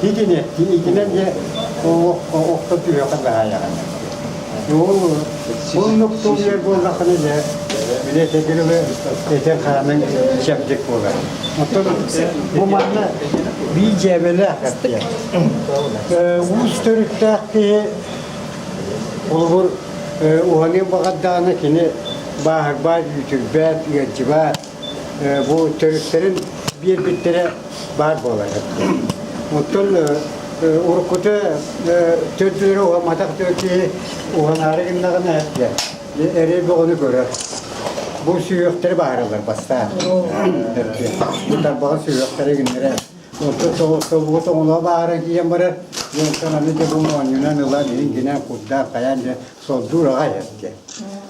Итини итинэн дьэ охто түһүөххэ баһаайаҕын. Ол оннук тулуйар буоллаххына дьэ били этэргэ этэн хааныҥ чэбдик буолар. Оттон бу манна биир дьээбэлээх эттиэ. Уус төрүттээх киһи холобур уһаныан баҕардаҕына кини бааһырбаат, үүтүрбэт, ыалдьыбат бу төрүттэрин биэрбиттэрэ баар буолар. Оттон уруккута төрдүлэрэ уһамматах киһи уһанаары гыннаҕына эрэй бөҕөнү көрөр. Бу сүһүөхтэри баһараллар бастаан. Бу тарбаҕын сүһүөхтэри гыннара. Онтон тобугу тоҥолоҕо баара киирэн барар. Онтон аны дьэ бу моонньунан ылан иһин курдаах хайаан дьэ сордуур аҕай эттэ.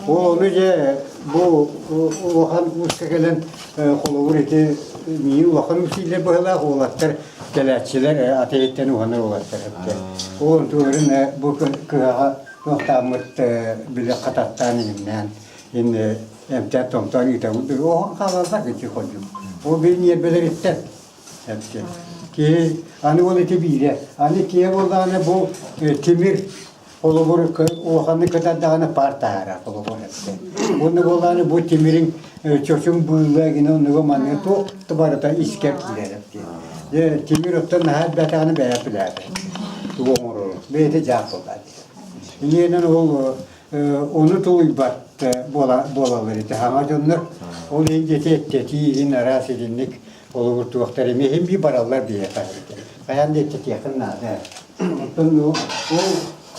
Ол ону дьэ бу улахан ууска кэлэн холобур ити миин улахан уус иилэр быһыылаах уолаттар кэлээччилэр атыйыттан уһанар уолаттар эттэ. Ол онтуларын бу кыһаҕа туохтааммыт били хататтаан иҥнээн ин эмтээн томтоон ыытабыт. Оһон хаалаллар ити ходьук. Ол били ньиэрбэлэриттэн эттэ. Киһи аны ол ити биирэ. Аны киһи буоллаҕына бу тимир Холобур, улаханнык кытардаҕына паар таһаарар, холобур эттэ. Уонна буоллаҕына бу тимириҥ чочуҥ быыла гина оннуга манныга туох да барыта искэр киирэр эттэ. Дьэ, тимир оттон наһаа элбээтэҕинэ бэйэ билээбэт. Тугу оҥорорун. Бэйэтэ дьаах буоллаа дии. Иннинэн ол ону тулуйбат буолаллар ити хаҥа дьоннор. Ол иһин дьэти эттэтии иһин араас итинник холобур туохтар эмиэ иһин бии бараллар биһиэхэ. Хайаан да эттэтиэххин наада. Оттон ол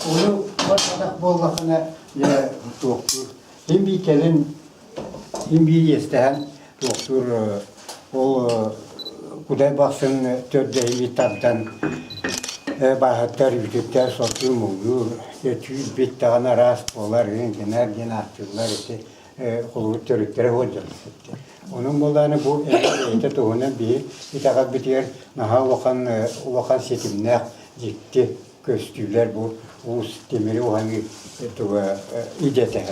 ону барбатах буоллаххына дьэ туохтуур син биир кэлин син биир иэстэһэн туохтуур ол Кудай Бахсын төрдөһүнньү тардан бааһыттар үүтүттэр сордуур муҥнуур түүл бит даҕаны араас буолар гынар диэн ааттыыллар ити холобур төрүттэрэ сылдьар Онон буоллаҕына бу бэйэтэ туһунан биһи итэҕэлбитигэр наһаа улахан улахан ситимнээх дьикти көстүүлэр бу уус тимири уһаныы туга идэтэ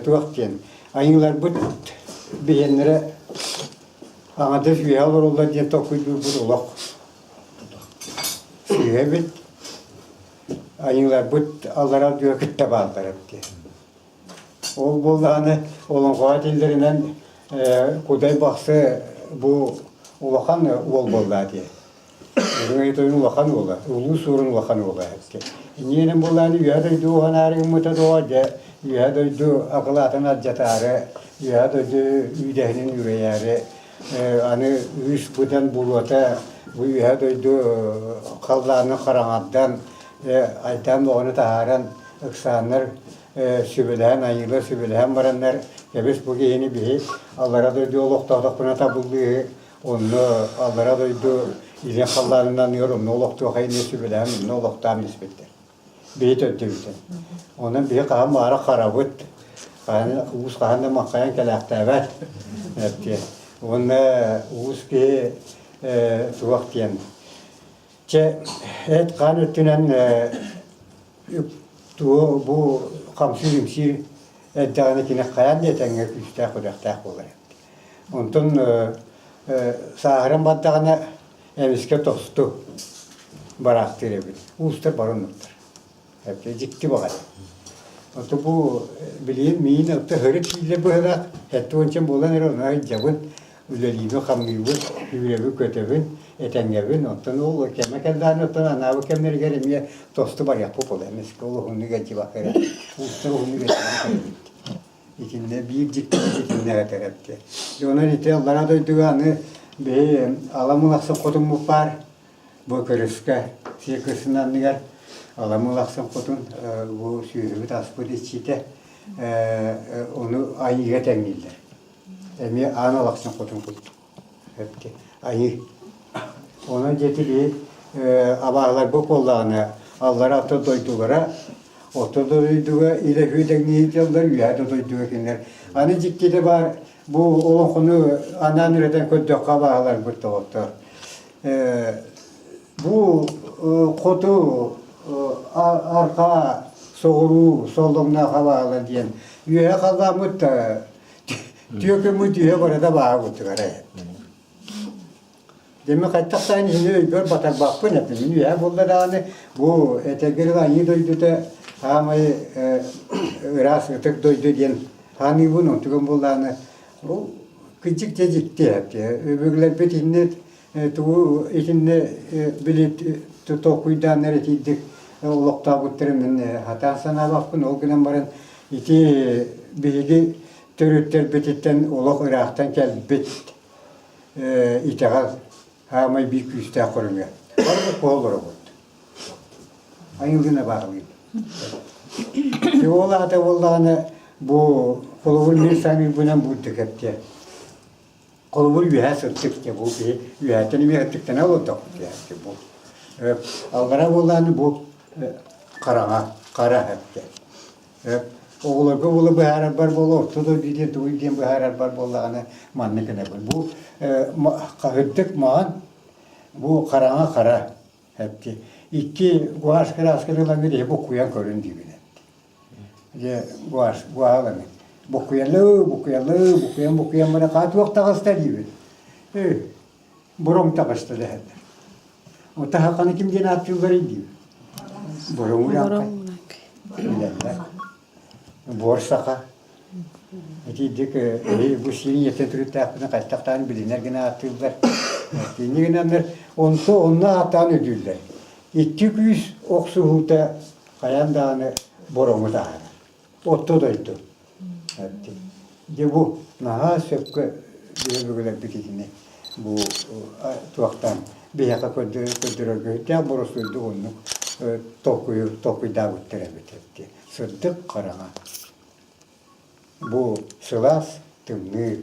Туох диэн айыыларбыт биһиэннэрэ аҥардас үөһэ олороллор диэн толкуйдуурбут олох сыыһа эбит. Айыыларбыт аллараа дьүө кытта бааллар эбит диэн. Ол буоллаҕына олоҥхоҕо этиллэринэн Кудай Бахсы бу улахан уол буоллаа дии. Үрүҥ Тойон улахан уола, Улуу Суорун улахан уола эбит. Иннинэн буоллаҕына Үөһэ дойду уһанаары гыммыта дуо, дьэ Үөһэ дойду акылаатын алдьатаары, Үөһэ дойду үүдэһинин үүрэйээри аны үс быдан буруота бу Үөһэ дойду халлаанын хараҥардан, айдаан бөҕөнү таһааран ыксааннар сүбэлэһэн, айыылар сүбэлэһэн бараннар, кэбис бу киһини биһи аллара дойду олохтоотохпуна табыллыыһы, онно аллара дойду илин халлаанынан ыар онно олохтуохай диэн сүбэлэһэн онно олохтоон испиттэр. Биһи төрдүбүтүн. Онон биһи хаһан баара харабыт, хаһан уус хаһан да маххайан кэлээхтээбэт. Уонна уус киһи туох диэн Чэ, эт-хаан өттүнэн тугу бу хамсыыр-имсиир эрдэҕинэ кини хайаан да этэҥҥэ күүстээх-күдэхтээх буолар эбит. Онтон сааһыран бардаҕына эмискэ тосту бараахтыыр эбит. Уустар бары оннуктар. Дьикти баҕайы. Ото бу билигин миин ото хөрү кииллэ быһыылаах 70 буолан эрэ ону сылдьабын, үлэлиибин-хамныыбын, сүүрэбин-көтөбүн, этэҥҥэбин. Оттон ол кэмэ кэллэҕинэ оттон анаабыт кэмнэригэр эмиэ тосту барыахпыт буолуо. Эмискэ ол уһуннук илдьибэккэ эрэ, уустар уһуннук илдьибэккэ кэлбит. Итиннэ биир дьикти итиннэ этэр эбит. Онон ити аллараа дойдуга аны биһи ала мылахсын хотуммут баар. Бу кырыска сир кырсын анныгар Аламыл ахсын хотун бу сүөһүбүт аспыт иччитэ ону айыыга тэҥнииллэр. Эмиэ аан алахсын хотун курдук. Айыы. Онон дьэти биһи абааһыларбыт буоллаҕына аллара орто дойдулара орто дойдуга илэ үһү тэҥнии дьаллар үөһэ да дойдуга кинилэр. Аны дьиктитэ баар бу олоҥхону анаан үөрэтэн көрдөххө абааһыларбыт доҕоттор Бу хоту арҕаа соҕуруу соллоҥноох абаалар диэн үөһэ халлааммыт түөкүммүт үөһэ барыта баара курдук арай. Дьэ хайдах даҕаны иһини өйбөр батарбаппын этим. Мин үөһэ буолла даҕаны бу этэргэ айыы дойдута саамай ыраас ытык дойду диэн ханыыбын онтугун буоллаҕына ол кырдьык дьэ дьикти өбүгэлэрбит иннэ тугу итиннэ били толкуйдааннар итиирдик олохтообуттарын мин хатаан санаабаппын ол гынан баран ити биһиги төрүттэрбититтэн олох ыраахтан кэлбит итэҕэл хаамай биир күүстээх көрүҥэ. Бары олоробут. Айылгына баалыыр. Ол аата буоллаҕына бу холобур мин саныырбынан буурдук эптиэ. Холобур үөһэ сырдык дьэ бу киһи үөһэттэн эмиэ сырдыктана олордохпут диэхти бу. Аллара буоллаҕына бу хараҥа, хара эптэ. Оҕолорго буола быһаарарбар буола орто дойду диэн тугуй диэн быһаарарбар буоллаҕына маннык гынабын. Бу хаһырдык маҕан, бу хараҥа хара эпти. Икки гуашь кыраасканы ылаҥҥыт иһи буккуйан көрүн диибин эпти. Дьэ гуашь гуаһа ылаҥҥыт. Буккуйалыы, буккуйалыы, буккуйан буккуйан баран хаа туох таҕыста диибин. Ээ, бороҥ таҕыста дэһэллэр. Ол таһахханы ким диэн ааттыылларый диибин. Бороҥ урааҥхай. Билэллэр. Буор саха. Итиирдик бу сиин ийэтин төрүттээхпинэ хайдахтаан билинэр гына ааттыыллар. Итинник гынаннар онто онно ааттаан өйдүүллэр. Икки күүс охсуһуута хайаан даҕаны бороҥу таһаарар. Отто дойду. Дьэ бу наһаа сөпкө биһиги итини бу туохтаан биһиэхэ көрдөрөргө үрдээх боростуойдук оннук толкуйу толкуйдаабыттар эбит сырдык хараҥа бу сылаас тымныы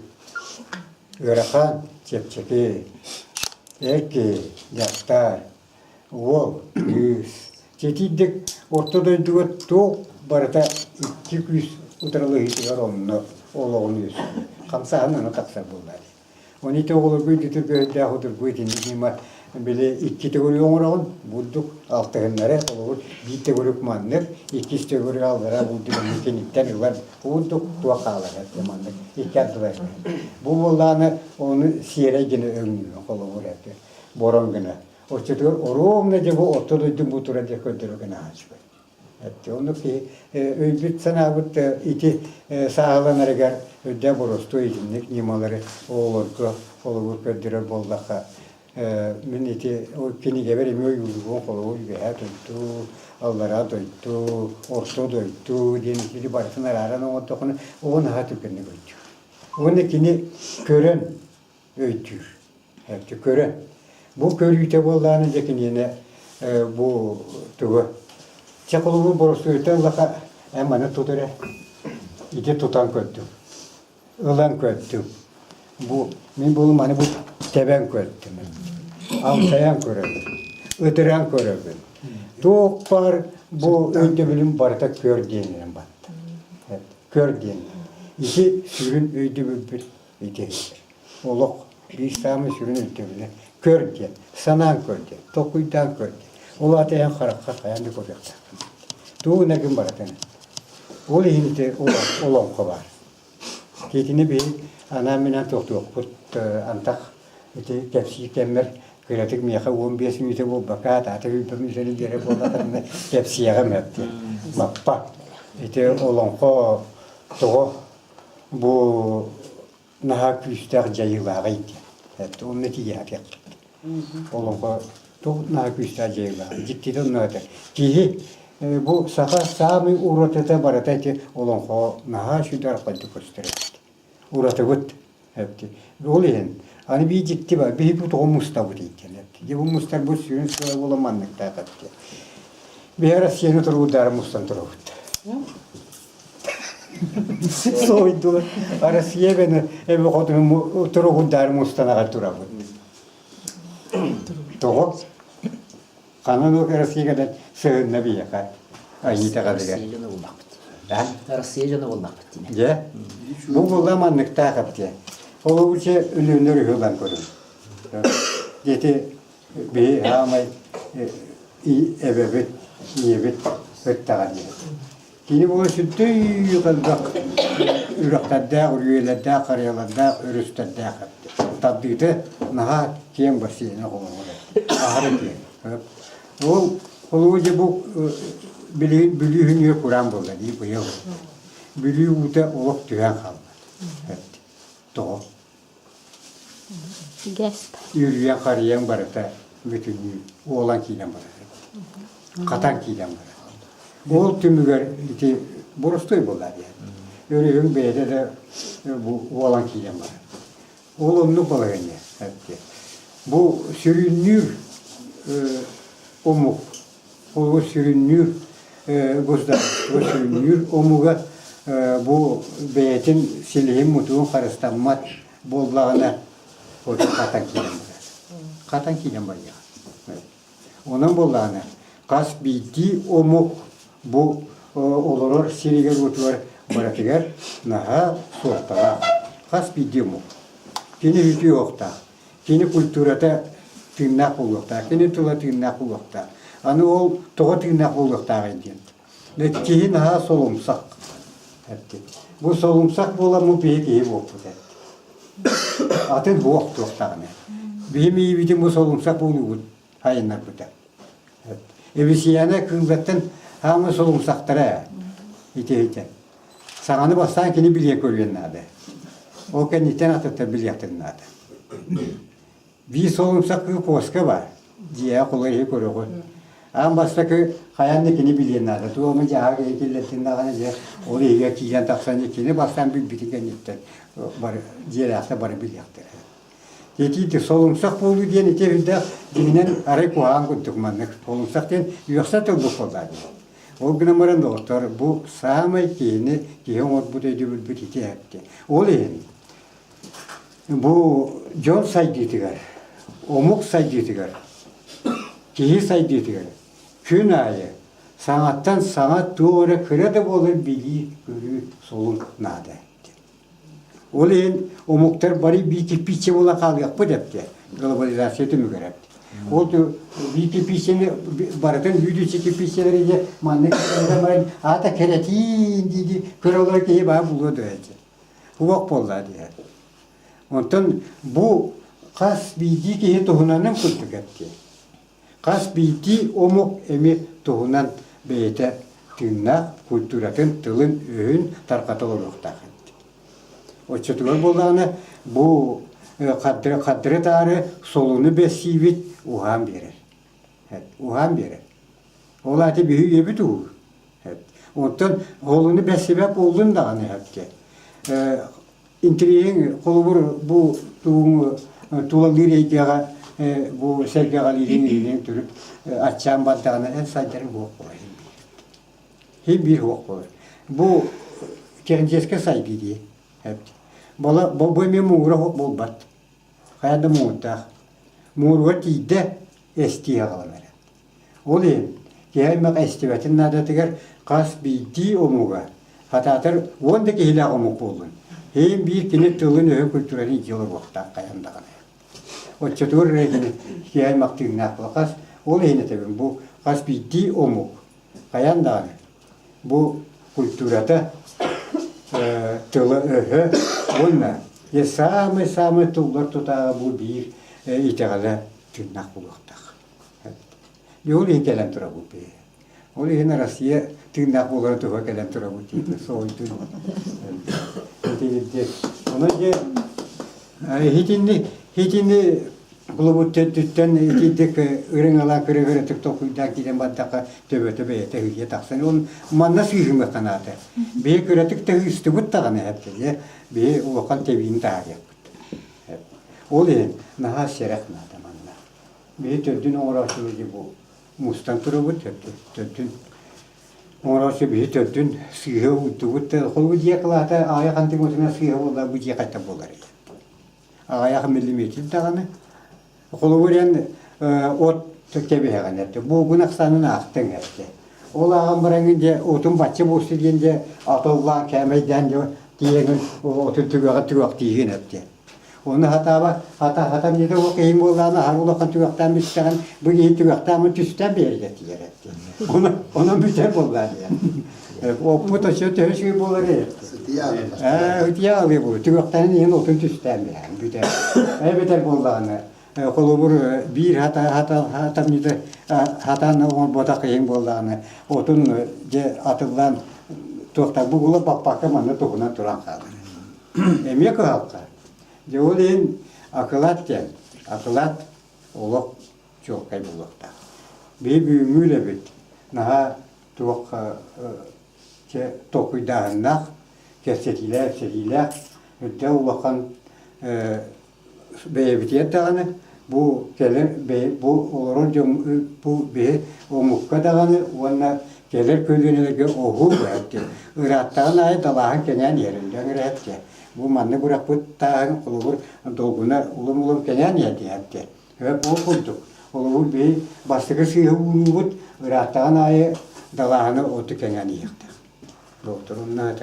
ыарахан чэпчэки эр киһи дьахтар уол кыыс Ситиирдик орто дойдуга туох барыта икки күүс утарылаһыытыгар онно олоҕун үөскүүр. Хамсааһын аны тахсар буолла дии. Оны ити оҕолорго өйдөтөргө өйдөөх утургу итинник ньыма били икки төгүрүк оҥороҕун бурдук алтыһыннары холобур биир төгүрүк маннык иккис төгүрүк аллара бурдук киниттэн ылар бурдук туох хаалар этэ маннык икки ардылар бу буоллааны ону сиэрэй гына өҥнүүр холобур этэ борон гына Оччотугар оруобуна дьэ бу орто дойдум бу турар диэн көрдөрө гына үчүгэй. Оннук киһи өйбүт-санаабыт ити сааһыланарыгар үрдэ боростуой итинник ньымалары оҕолорго холобур көрдөрөр буоллахха мин ити кинигэбэр эмиэ ойуулугун холобур үөһээ дойду, аллараа дойду, орто дойду диэн ити барытын арааран оҥордоххуна оҕо наһаа түргэнник өйдүүр. Уонна кини көрөн өйдүүр. Көрөн. Бу көрүүтэ буоллаҕына дьэ киниэнэ бу тугу чэ холобур боростуойта ыллаха эн маны тут эрэ ити тутан көрдүм ылан көрдүм бу мин буолум маны бу тэбэн көрдүм амсайан көрөбүн ытыран көрөбүн туох баар бу өйдөбүлүм барыта көр диэнинэн батта көр диэн ити сүрүн өйдөбүлбүт ити Олох биир саамай сүрүн өйдөбүлэ көр диэн, санаан көр диэн, толкуйдаан көр диэн. Ол аата эн харахха хайаан да көрүөхтээххин. Тугу гынаргын барытын. Ол иһин ити олоҥхо баар. Киитини биһи анаан-минээн тохтуохпут антах ити кэпсиир кэммэр кыратык миэхэ 15 мүнүүтэ буолбакка аата сүүрбэ мүнүүтэни биэрэр буоллаххына кэпсиэҕим эт диэн. Лаппа. Ити олоҥхо тоҕо бу наһаа күүстээх дьайыылааҕый диэн. Онно тиийээтэххит. Олоҥхо туох наһаа күүстээх дьайыылаах. Дьиктитэ онно этэ. Киһи бу саха саамай уратыта барыта ити олоҥхо наһаа сүдэр көстөр эбит. Уратыбыт эбит. Ол иһин аны биир дьикти бар. Биһи бу тоҕо мустабыт диэн эбит. Дьэ бу мустарбыт сүрүн сыала буолан манныктаах эбит. Биһи Россияны тургутаары мустан турабыт. Сойдулар. Россия бene эби хотун туругундаары мустанаҕа турабыт. Тоҕо? Ханан ол Россия кэлэн сыһынна биһиэхэ айыытаҕалыгар. Россия дьоно буллахпыт. Россия дьоно буллахпыт дине. Дьэ, бу булла манныктаах эбит. Ол уче өлүөннөр үһү көрүн. Дети биһи хаамай эбэбит, ийэбит ыттаҕа диэбит. Кини була сүрдээх элбэх үрэхтэрдээх, үрүйэлэрдээх, харыйалардаах, өрүстэрдээх эбит. тардыыта наһаа киэҥ бассейна холобура. Аһара киэҥ. Ол холобур дьэ бу билигин Бүлүү күнүгэр кураан буолла дии быйыл. Бүлүү уута олох түһэн хаалла. Тоҕо? Гэсп. Үрүйэн харыйан барыта бүтүннүү уолан киирэн барар. Хатан киирэн барар. Ол түмүгэр ити боростуой буолла диэн. Өрүһүҥ бэйэтэ да бу уолан киирэн барар. Ол оннук балаһыанньа. Бу сүрүннүүр омук, ол сүрүннүүр государство сүрүннүүр омуга бу бэйэтин силиһин-мутугун харыстаммат буоллаҕына, хатан киирэн барар. Хатан киирэн барыаҕа. Онон буоллаҕына, хас биирдии омук бу олорор сиригэр-уотугар барытыгар наһаа суолталаах. Хас биирдии омук. Кини үтүө уохтаах. Кини культурата тыыннаах буолуохтаах. Кини тыла тыыннаах буолуохтаах. Аны ол тоҕо тыыннаах буолуохтааҕый диэн. Киһи наһаа солумсах. Бу солумсах буоламмыт биһи киһи буолбут Атын буох туохтаҕына. Биһи миибитин бу солумсах буолуубут айаннарбыта. Эбисийээнэ кыыллартан хаамы солумсахтара ити Саҥаны бастаан кини билиэ көрүөн наада. Ол кэнниттэн атыттар билиэхтэрин наада. Биир солумсах кыыл куоска баар. Дьиэҕэ холой иһи көрөҕүн. Аан бастакы хайаан да кини билиэн наада. Туома дьаһаак иһи киллэртин даҕаны дьэ ол иһигэр киирэн тахсан кини бастаан билбитин кэнниттэн бары дьиэлээхтэр бары билиэхтэрэ. Ити солумсах буолуу диэн ити үрдээх дьиҥинэн арай куһаҕан курдук маннык солумсах диэн үөхсэ тылбыт буоллаа дии. Ол гынан баран доҕоттор бу саамай киһини киһи оҥорбут өйдөбүлбүт ити эпти. Ол иһин Бу дьон сайдыытыгар, омук сайдыытыгар, киһи сайдыытыгар күн аайы саҥаттан саҥа туох эрэ кыра да буолар билии-көрүү солун наада. Ол иһин омуктар бары биир кирпииччэ буола хаалыахпыт эптэ глобализация түмүгэр эптэ. Ол биир кирпииччэни барытын үүдүччү кирпииччэлэри дьэ маннык баран аата кэрэтиин дии-дии көрө олорор киһи баа булуо дуо этэ. Уох буолла диэн. Онтон бу хас биирдии киһи туһунанын курдук эттиэ. Хас биирдии омук эмиэ туһунан бэйэтэ тыыннаах культуратын, тылын-өһүн тарҕата олоруохтаах эбит. Оччотугар буоллаҕына бу хардары таары солуну бэссиибит уһаан биэрэр. Уһаан биэрэр. Ол аата биһи үйэбит уһуур. Оттон холуну бэссибэт буоллун даҕаны эпте. Интириэһиҥ холобур бу тугуҥ тулалыыр эйгэҕэ бу сэргэҕэлиириҥ иһинэн төрүт аччаан бардаҕына эн сайдарыҥ суох буолар иһин биир. Иһин биир суох буолар. Бу техническэй сайдыы дии. Бола бу эмиэ муҥура суох буолбат. Хайа да муҥурдаах. Муҥуругар тиийдэ эстии аҕалан эрэр. Ол иһин киһи аймах эстибэтин наадатыгар хас биирдии омуга, хатаатар уон да киһилээх омук буоллун, иһин биир кини тылын-өһүн культуратын илдьэ олоруохтаах хайаан даҕаны. Оччотугар эрэ кини киһи аймах тыыннаах буолар. Хас ол иһин этэбин, бу хас биирдии омук хайаан даҕаны бу культурата, тыла-өһө уонна саамай-саамай туллар тутааҕа бу биир итэҕэлэ тыыннаах буолуохтаах. Ол иһин кэлэн турабыт биһи. Ол иһин Россия тыыннаах буолара туһа кэлэн турабыт диэн соһуйдун. Онон дьэ итинни итинни булубут төрдүттэн итинник ырыҥалаан кырыгырытык толкуйдаан киирэн бардахха төбөтө бэйэтэ ыһыйа тахсан ол манна сыыһымыахха наада. Биһи кыратык да ыыстыбыт даҕаны эптэлиэ биһи улахан тэбиини таһаарыахпыт. Ол иһин наһаа сэрэх наада манна. Биһи төрдүн оҥорооччубут дии бу мустан турабыт төрдүн оҥорооччу биһи төрдүн сыыһа уурдубут да холбу дьиэ кылаата аҕыйах антимотунан сыыһа буолла бу дьиэ хайдах буолар аҕыйах миллиметр даҕаны холобур эн от кэбиһэҕин эрдэ бугун ахсаанын аахтыҥ эрдэ ол ааҕан бараҥҥын дьэ отун бачча буолсу диэн дьэ атыллаан кээмэйдээн дьэ тиийэҥин отун түгэҕэ түгэхтиигин эрдэ Ону хатааба, хата хатам диэтэ ол киһиҥ буоллаҕына аһары улахан түгэхтээн бүттэҕин, бу киһи түгэхтээн түстээн биэрэргэ тиийэр эттэ. Ону, онон бүтэр буоллаа диэн. Оппут өссө төһө үчүгэй буолар Ытыйа алыы буолар. Түгэхтэрин иһин отун түстээн биһэн бүтэр. Эбэтэр буоллаҕына холобур биир хатамньыта хатаан оҥорботох иһин буоллаҕына отун дьэ атыллаан туохтар бугула баппакка манна туһунан туран хаалар. Эмиэ кыһалҕа. Дьэ ол иһин акылаат диэн акылаат олох чуолкай буолуохтаах. Биһи бүгүҥҥү үлэбит наһаа туох чэ толкуйдааһыннаах, кэпсэтиилээх, ипсэтиилээх, үрдэ улахан бэйэбитигэр даҕаны бу кэлэр бу олорор дьон бу биһи омукка даҕаны уонна кэлэр көлүөнэлэргэ оһуу быһатты ырааттаҕын аайы далааһын кэҥээн иһэр өндөн бу манны бырахпыт тааһын холобур долгуна улам-улам кэҥээн иһэр диэхтэ Ол курдук, холобур биһи бастакы сыыһа уунуубут ырааттаҕын аайы далааһына оту кэҥээн иһиэхтээх. Доктор онно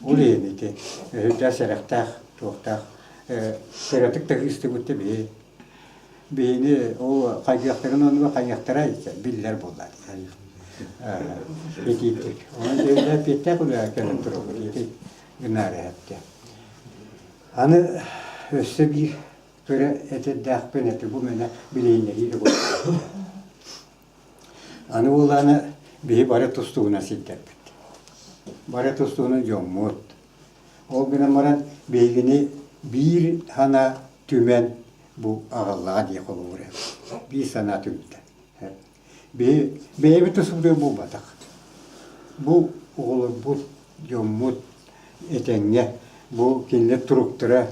Ол иһин ити өһүрдээх сэрэхтээх, туохтаах кыратык да ыыстыбыт да биһи биһини ол хайгыахтарын оннугар хайыахтара биллэр буолла. Итиитик. Онон эппиэттээх үлэ кэлэн турабыт. Ити гынаары эһэттэ. Аны өссө биир Көрө этэрдээхпин этэ бу мэнэ билиһиннэрии да буолла. Аны буоллаана биһи бары тустуугунан сирдэрбит. Бары тустуугунан дьоммут. Ол гынан баран биһигини биир санаа түмэн бу аҕаллаҕа дии холобур биир санаа түмтэ. Биһи бэйэбит тустубутугар буолбатах. Бу оҕолорбут, дьоммут этэҥҥэ бу кинилэр туруктара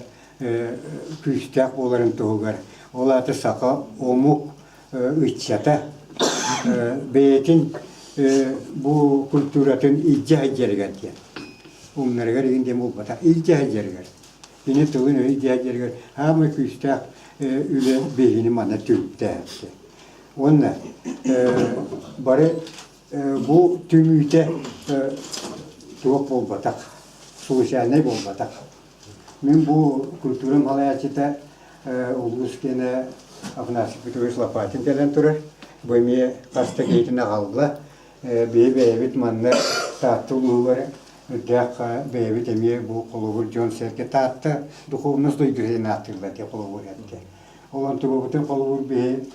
күүстээх буоларын туһугар, ол аата саха омук ыччата бэйэтин бу культуратын илдьэ сылдьарыгар диэн, умнарыгар игин диэн буолбатах, илдьэ сылдьарыгар, кини тылын өйүн илдьэ сылдьарыгар аамай күүстээх үлэ биһигини манна түмүктээтэ. Уонна бары бу түмүүтэ туох буолбатах, случайнай буолбатах. Мин бу культурам салайааччыта улуус киэнэ Афанасий Петрович Лопатин кэлэн турар. Бу эмиэ хас да киһитин аҕалла. Биһи бэйэбит манна Таатта улууһугар үрдээх бэйэбит эмиэ бу холобур дьон-сэргэ Таатта духовность дойдутун ааттыыллар диye холобур этте. Ол онтубутун холобур биһи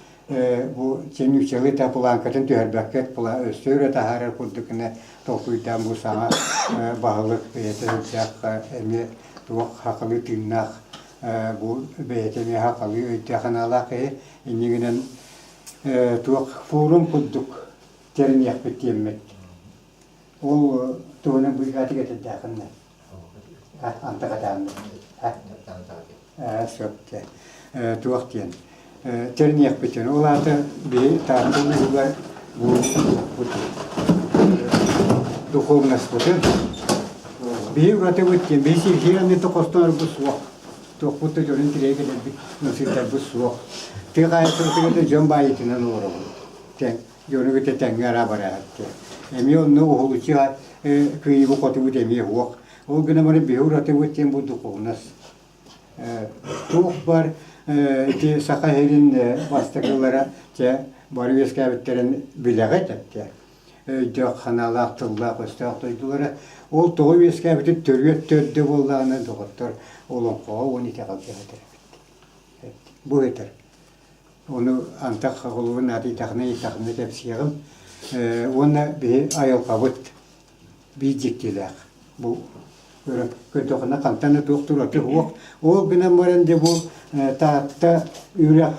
бу чэнүүчэлии та планкатын түһэрбэккэ өссө өрө таһаарар курдук гына толкуйдаан бу саҥа баһылык бэйэтэ сылдьаах эмиэ туох хахалыы тыыннаах бу бэйэтэ эмиэ хахалыы өйдөөх санаалаах киһи иннигинэн туох форум курдук тэриниэхпит диэммит ол туһунан быыкаатык этэрдээхиннэ антахатаанна Сөп туох диэн тэрниэхпитин. Ол аата биһи Таатта улууһугар бу духовностьпытын биһи уратыбыт диэн биһи сирхиир анныта хостонорбут суох. Туохпут да дьонун тирэйэ кэлэрбит, сырдарбыт суох. Тыа хаһаайыстыбатыгар да дьон баайытынан олоробут. Тэҥ дьону кытта тэҥҥэ араа бараат. Эмиэ онно уһулуччу кыайыбы хотубут эмиэ суох. Ол гынан баран биһи уратыбыт диэн бу духовность Туох бар ити Саха сирин бастакылара чэ бары үөскээбиттэрин билэҕит эттэ. Өйдөөх, санаалаах, тыллаах, өстөөх дойдулара. Ол тоҕо үөскээбитин төрүөт төрдө буоллаҕына доҕоттор олоҥхоҕо уон итэҕэлгэ этэр эбит. Бу этэр. Ону антах холобун аатыйдахына ыйдахына кэпсиэҕим. Уонна биһи айылҕабыт биир дьиктилээх. Бу көрдөххүнэ хантан да туох турар суох. Ол гынан баран дьэ бу Таатта үрэх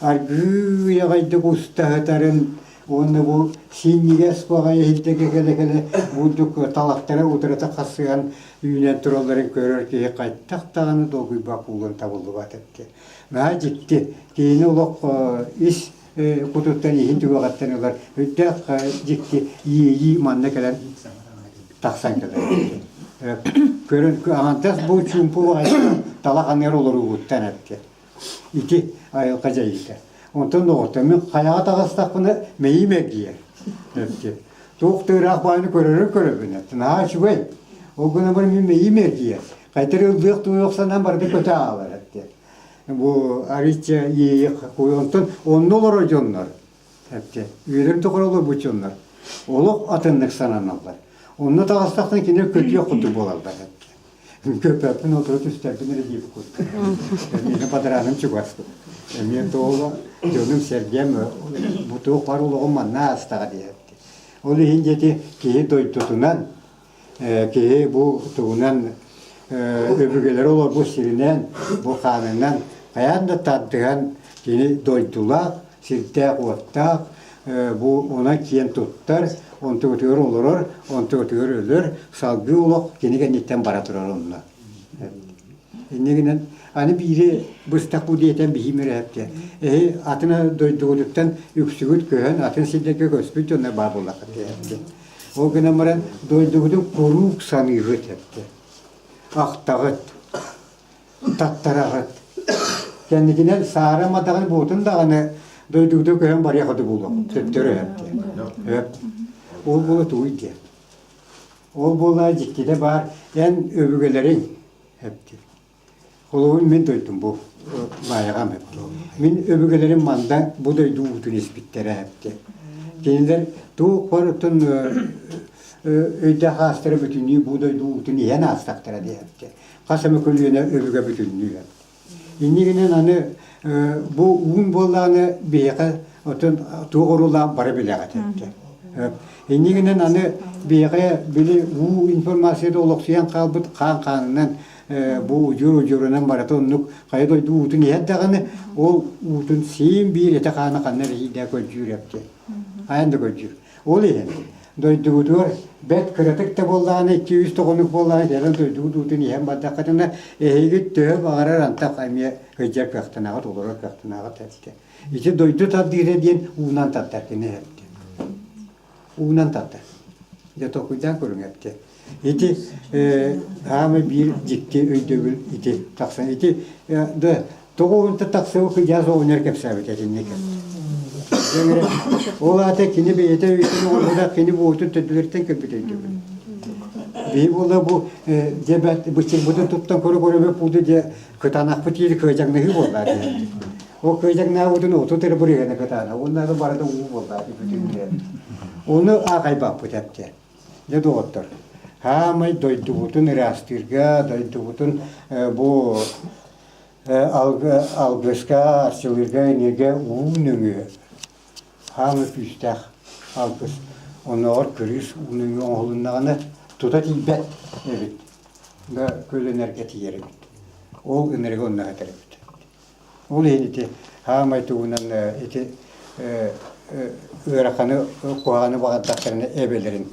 аргыый аҕайдык уста сытарын уонна бу синньигэс баҕайы иһирдьэ кэлэ-кэлэ бурдук талахтара утарыта хасыһан үүнэн туралларын көрөр киһи хайдах даҕаны долгуйбат буолуон табыллыбат эбит. Наһаа дьикти. Киһини олох ис кутуттан иһин түгэҕиттэн ылар үрдээх дьикти иэйии манна кэлэн тахсан кэлэр. Көрөн аҥардас бу чуумпу баҕайы талах аныар олоруугуттан эттэ. Ити айылҕа дьайыыта. Онтон доҕоттор мин хайаҕа таҕыстахпына мэйиим эргийэр. Эттэ. Туох да ыраах баайны көрөрүн көрөбүн эттэ. Наһаа үчүгэй. Ол гынан баран мин мэйиим эргийэр. Хайдах ыллыах туйуох санаам барыта көтө аалар эттэ. Бу арыычча иэйэх онтон онно олорор дьоннор эптэ үйэлэрин тухары олорбут дьоннор олох атыннык сананаллар. Онно таҕыстахтан кини көтүөх курдук буолаллар. Көпөппүн отуру түстэрбин эрэ диэбит курдук. Эмиэ бадарааным чугас. Эмиэ тоҕо дьонум сэргэм бу туох бар олоҕум манна аастаҕа диэбит. Ол иһин диэти киһи дойдутунан киһи бу тугунан өбүгэлэри олорбут сиринэн, бу хаанынан хайаан да тардыһан кини дойдулаах, сирдээх-уоттаах, бу онон киэн туттар, онтугутугар олорор, онтугутугар өлөр, салгыы олох кини кэнниттэн бара турар онно. Иннигинэн аны биири быстах бу диэтэн биһиим үрэһэпте. Эһи атын дойдугутуттан үксүгүт көһөн атын сирдэргэ көспүт дьоннор баар буоллаххыт диэхтэ. Ол гынан баран дойдугутун куруук саныыгыт эптэ. Ахтаҕыт, таттараҕыт. Кэнникинэн саара мадаҕын буотун даҕаны дойдугутун көһөн барыах хоту буолуох. Төттөрү эптэ. Өп. Ол буола тугуй диэн. Ол буола дьиктитэ баар эн өбүгэлэриҥ эптир. Холобур, мин дойдум бу Баайаҕам эбит. Мин өбүгэлэрим манда бу дойду уутун испиттэрэ эбит. Кинилэр туох барытын өйдөөх аастара бүтүннүү бу дойду уутун иһэн аастахтара диэбит. Хас эмэ көлүөнэ өбүгэ бүтүннүү эбит. Иннигинэн аны бу уун буоллаҕына биһиэхэ отон туох оруолаах бары билэҕит эбит. Иннигинэн аны биһиэхэ били уу информацията олохсуйан хаалбыт хаан хаанынан бу удьуор-удьуорунан барыта оннук хайа дойду уутун иһэр даҕаны, ол уутун сиин биир этэ-хаана ханна эрэ иирдээ көлдьүүр эбит. Хайан да көлдьүүр. Ол иһин дойдугутугар бэрт кыратык да буоллаҕына, 2-3 тоҕонук буоллаҕына кэлэн дойдугут уутун иһэн бардаххытына, эһиги төһө баҕарар антах эмиэ кыдьар кыахтанааҕыт, олорор кыахтанааҕыт эбит. Ити дойду тардыыта диэн уунан тардар кини эбит. Уунан тардар. Дьэ толкуйдаан көрүҥ эбит. Ити хаамай биир дьикти өйдөбүл ити тахсан. Ити да тоҕо уонта тахсыбы кыдьаас оҕонньор кэпсээбит этинник. Ол аата кини бэйэтэ өйтөн оҥорбута кини буотун төрдүлэриттэн кэлбит өйдөбүл. Биһи буола бу дьэ быччырбытын туттан көрө-көрө пуду дьэ кытаанахпыт диэри кыадьаҥнаһыы буолла диэн. Ол кыадьаҥнаабытын 30 эрэ бырыһыана кытаана, уонна барыта уу буолла бүтүн. Ону аахайбаппыт эптэ. Дьэ, доҕоттор, хаамай дойдубутун ыраастыырга, дойдубутун бу алгыска, арчылыырга, эниэргэ уу нөҥүө хаамай күүстээх алгыс. Оннооҕор кырыыс уу нөҥүө оҥоһулуннаҕына тута тиийбэт эбит, да көлөнөргө тиийэр эбит. Ол ынырыгы онно этэр эбит. Ол иһин ити хаамай тугунан ити ыараханы, куһаҕаны баҕардахтарына эбэлэрин.